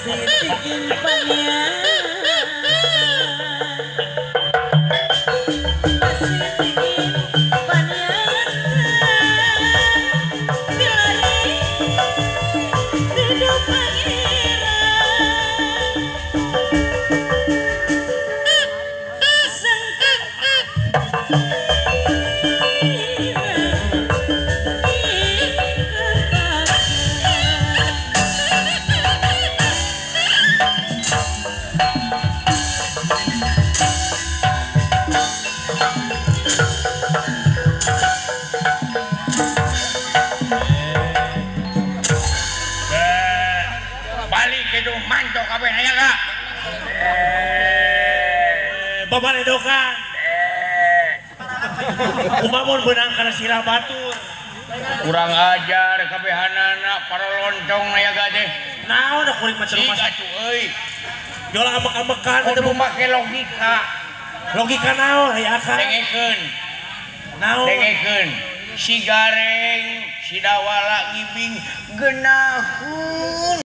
Masih bikin panian, masih bikin panian, bilari hidup pangeran, sangka babaledokan umamun benang kana sirah batur kurang ajar kabehanana para lontong aya teh naon da kuring mah cemas atuh euy jola ambek-ambekan kudu make logika logika naon aya akal dengekeun naon dengekeun si gareng si dawala ngibing geunaheun.